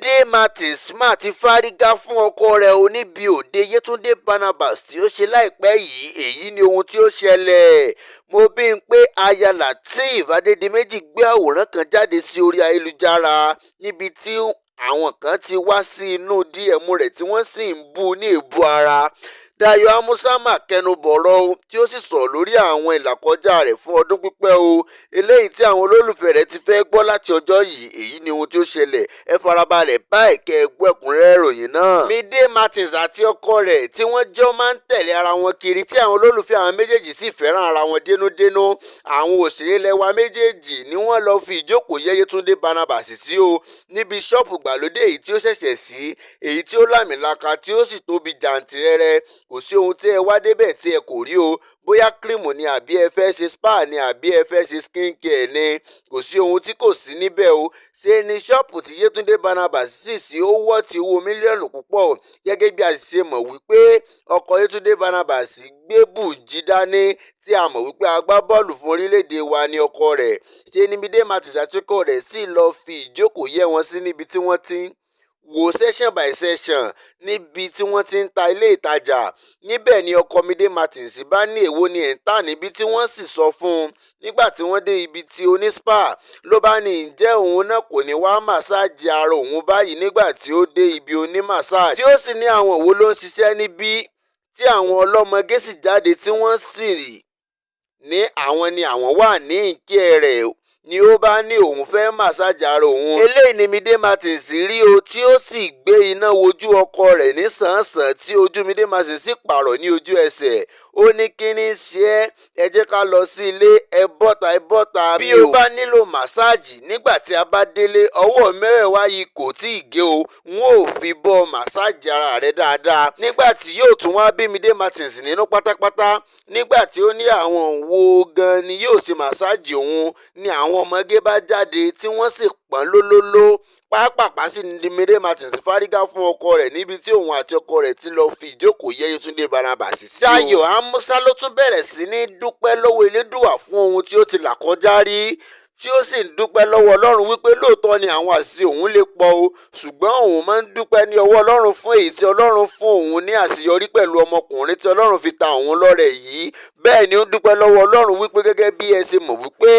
Mide Martins mà ti fárígá fún ọkọ rẹ̀ o níbi òde Yétúndé Barnabas tí ó ṣe láìpẹ́ yìí. Èyí ni ohun tí ó ṣẹlẹ̀. Mobímpé aya Lateef Adédìméjì gbé àwòrán kan jáde sí orí ayélujára níbi tí àwọn kan ti wá sí inú DM rẹ̀ tí wọ́n sì ń bú u ní èébú ara. Dayo Amusa mà kẹnu bọ̀rọ̀ o, tí ó sì sọ̀rọ̀ lórí àwọn ìlàkọjá rẹ̀ fún ọdún pípẹ́ o, eléyìí tí àwọn olólùfẹ́ rẹ̀ ti fẹ́ gbọ́ láti ọjọ́ yìí. Èyí ni ohun tí ó ṣẹlẹ̀. Ẹ farabalẹ̀ báyìí kẹ́ ẹ gbọ́ ẹ̀kúnrẹ́rẹ́ ìròyìn náà. Mide Martins àti ọkọ rẹ̀ tí wọ́n jọ máa ń tẹ̀lé ara wọn kiri, tí àwọn olólùfẹ́ àwọn méjèèjì sì fẹ́ràn ara wọn dénúdénú. Àwọn òṣèré ilẹ̀ wa méjèèjì ni wọ́n lọ fi ìjókòó yẹ́ Yétúndé Barnabas sí o níbi ṣọ́ọ̀bù gbàlódé èyí tí ó ṣẹ̀ṣẹ̀ sí, èyí tí ó láàmìlaka tí ó sì tóbi jàǹtìrẹrẹ. Kò sí ohun tí ẹ wá débẹ̀ tí ẹ kò rí o. Bóyá cream ni, àbí ẹ fẹ́ ṣe spa ni, àbí ẹ fẹ́ ṣe skin care ni, kò sí ohun tí kò sí níbẹ̀ o. Ṣe ni ṣọ́ọ̀bù tí Yétúndé Barnabas sì sí ó wọ́ ti owó mílíọ̀nù púpọ̀. Gẹ́gẹ́ bí a sì ṣe mọ̀ wípé ọkọ Yétúndé Barnabas gbé bùjí dání, tí a mọ̀ wípé agbábọ́ọ̀lù fún orílẹ̀-èdè wa ní ọkọ rẹ̀. Ṣe ni Mide Martins àti ọkọ rẹ̀ sì lọ́ọ́ fi ìjókòó yẹ́ wọn sí níbi tí wọ́n ti ń wo session by session, níbi tí wọ́n ti ń ta ilé ìtajà. Níbẹ̀ ni ọkọ Mide Martins bá ní èwo ni ẹ̀ ń tà níbi, tí wọ́n sì sọ fún un. Nígbà tí wọ́n dé ibi tí oní spa, ló bá ní ǹjẹ́ òun náà kò ní wá massage ara òun báyìí. Nígbà tí ó dé ibi oní massage, tí ó sì ní àwọn wo ló ń ṣiṣẹ́ níbí, tí àwọn ọlọ́mọge sì jáde, tí wọ́n sì ní àwọn ni àwọn wà ní ìkẹ́ rẹ̀, ni ó bá ní òun fẹ́ massage ara òun. Eléyìí ni Mide Martins rí o, tí ó sì gbé iná wojú ọkọ rẹ̀ ní sàn-án, tí ojú Mide Martins sì pààrọ̀ ní ojú ẹsẹ̀. Ó ní kí ní ṣe é? Ẹ jẹ́ ká lọ sí ilé. Ẹ bọ́ta, ẹ bọ́ta. Bí o bá nílò massage, nígbà tí a bá délé, ọwọ́ mẹ́wẹ̀ẹ̀wá yìí kò tí ì gé o, n ó fi bọ́ massage ara rẹ̀ dáadáa. Nígbà tí yóò tún wá bí Mide Martins nínú pátápátá, nígbà tí ó ní àwọn wo gan ni yóò ṣe massage òun, ni àwọn ọmọge bá jáde tí wọ́n sì pọ́n lólóló. Pápápá sì ni Mide Martins fárígá fún ọkọ rẹ̀ níbi tí òun àti ọkọ rẹ̀ ti lọ́ọ́ fi ìjókòó yẹ́ Yétúndé Barnabas sí. Ṣayọ̀ Amusa ló tún bẹ̀rẹ̀ sí ní dúpẹ́ lọ́wọ́ Elédùà fún ohun tí ó ti là kọjá rí, tí ó sì ń dúpẹ́ lọ́wọ́ Ọlọ́run wípé lóòótọ́ ni àwọn àṣìṣe òun lè pọ̀ o, ṣùgbọ́n òun máa ń dúpẹ́ ní ọwọ́ Ọlọ́run fún èyí tí Ọlọ́run fún òun ní àṣeyọrí pẹ̀lú ọmọkùnrin tí Ọlọ́run fi ta òun lọ́rẹ yìí. Bẹ́ẹ̀ ni ó ń dúpẹ́ lọ́wọ́ Ọlọ́run wípé gẹ́gẹ́ bí ẹ ṣe mọ̀ wípé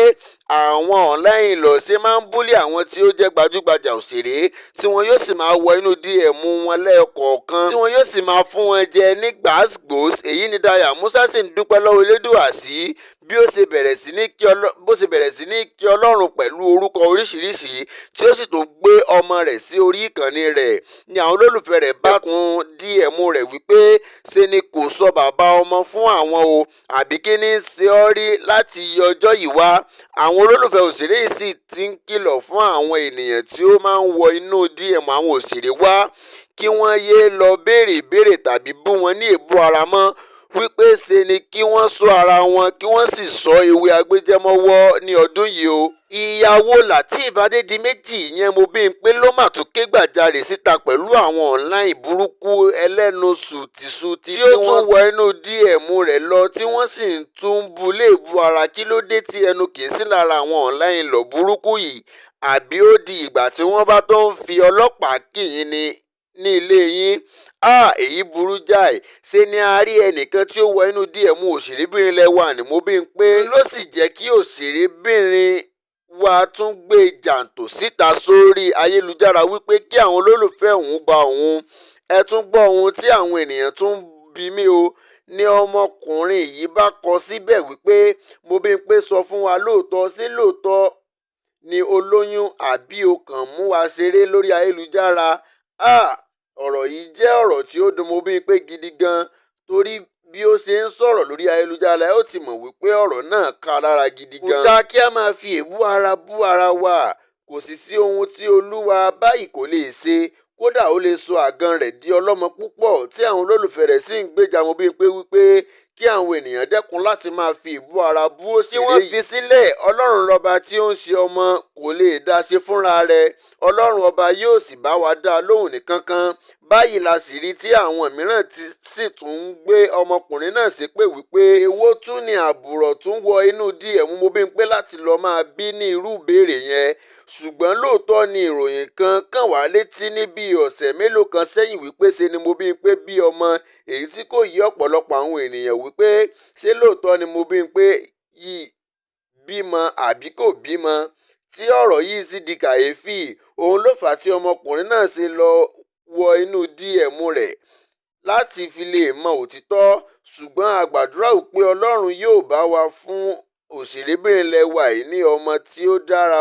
àwọn online lọ ṣe máa ń bully àwọn tí ó jẹ́ gbajúgbajà òṣèré, tí wọn yóò sì máa wọ inú DM wọn lẹ́ẹ̀kọ̀ọ̀kan, tí wọn yóò sì máa fún wọn jẹ ní gbàgbós. Èyí ni Dayo Amusa sì ń dúpẹ́ lọ́wọ́ Elédùà sí bí ó ṣe bẹ̀rẹ̀ sí ní kí bó ṣe bẹ̀rẹ̀ sí ní kí Ọlọ́run pẹ̀lú orúkọ oríṣiríṣi, tí ó sì tún gbé ọmọ rẹ̀ sí orí ìkànnì rẹ̀, ni àwọn olólùfẹ́ rẹ̀ bá kún DM rẹ̀ wípé ṣe ni kò sọ bàbá ọmọ fún àwọn o, àbí kí ní ṣe ọ́ rí láti ọjọ́ yìí wá. Àwọn olólùfẹ́ òṣèré yìí sì ti ń kìlọ̀ fún àwọn ènìyàn tí ó máa ń wọ inú DM àwọn òṣèré wá kí wọ́n yéé lọ béèrè ìbéèrè tàbí bú wọn ní èébú ara mọ́, wípé ṣe ni kí wọ́n ṣọ́ ara wọn, kí wọ́n sì sọ ewé agbéjẹ́mọ́wọ́ ní ọdún yìí o. Ìyàwó Lateef Adédìméjì ìyẹn Mobímpé ló mà tún ké gbàjarè síta pẹ̀lú àwọn online burúkú ẹlẹ́nu sùtìsùtì tí ó tún wọ inú DM rẹ̀ lọ, tí wọ́n sì tún ń bu léèbú ara. Kí ló dé tí ẹnu kì í sí lára àwọn online lọ burúkú yìí? Àbí ó di ìgbà tí wọ́n bá tó ń fi ọlọ́pàá kì yín ní ilé yín? Háà, èyí burú jáì. Ṣe ni a rí ẹnìkan tí ó wọ inú DM òṣèrébìnrin lẹ́wà ní Mobímpé, ló sì jẹ́ kí òṣèrébìnrin wa tún gbé jàǹtò síta sórí ayélujára wípé kí àwọn olólùfẹ́ òun gba òun. Ẹ tún gbọ́ ohun tí àwọn ènìyàn tún ń bi mí o, ní ọmọkùnrin yìí bá kọ síbẹ̀ wípé, "Mobímpé, sọ fún wa lóòótọ́, ṣé lóòótọ́ ni o lóyún, àbí o kàn ń mú wa ṣeré lórí ayélujára?" Háà, ọ̀rọ̀ yìí jẹ́ ọ̀rọ̀ tí ó dùn Mobímpé gidi gan, torí bí ó ṣe ń sọ̀rọ̀ lórí ayélujára, ẹ ó ti mọ̀ wípé ọ̀rọ̀ náà ká a lára gidi gan. Kò dáa kí a máa fi èébú ara bú ara wa. Kò sì sí ohun tí Olúwa báyìí kò lè ṣe. Kódà, ó lè sọ àgàn rẹ̀ di ọlọ́mọ púpọ̀, tí àwọn olólùfẹ́ rẹ̀ sì ń gbèjà Mobímpé wípé kí àwọn ènìyàn dẹ́kun láti máa fi èébú ara bú òṣèré yìí. Kí wọ́n fi sílẹ̀. Ọlọ́run lọ́ba tí ó ń ṣe ọmọ, kò lè dá ṣe fúnra rẹ̀. Ọlọ́run ọba yóò sì bá wa dá a lóhùn ní kánkán. Báyìí la sì rí tí àwọn mìíràn sì tún ń gbé ọmọkùnrin náà ṣépè wípé èwo tún ni àbùrọ̀ tún wọ inú DM Mobímpé láti lọ́ọ́ máa bí ní irú ìbéèrè yẹn. Ṣùgbọ́n lóòótọ́ ni ìròyìn kan kàn wá létí ní bíi ọ̀sẹ̀ mélòó kan sẹ́yìn wípé ṣe ni Mobímpé bí ọmọ, èyí tí kò yé ọ̀pọ̀lọpọ̀ àwọn ènìyàn wípé ṣé lóòótọ́ ni Mobímpé yìí bímọ àbí kò bímọ, tí ọ̀rọ̀ yìí sì di kàyéfì. Òun ló fà á tí ọmọkùnrin náà ṣe lọ wọ inú DM rẹ̀ láti fi lè mọ òtítọ́. Ṣùgbọ́n a gbàdúrà wípé Ọlọ́run yóò bá wa fún òṣèrébìnrin ilẹ̀ wa yìí ní ọmọ tí ó dára.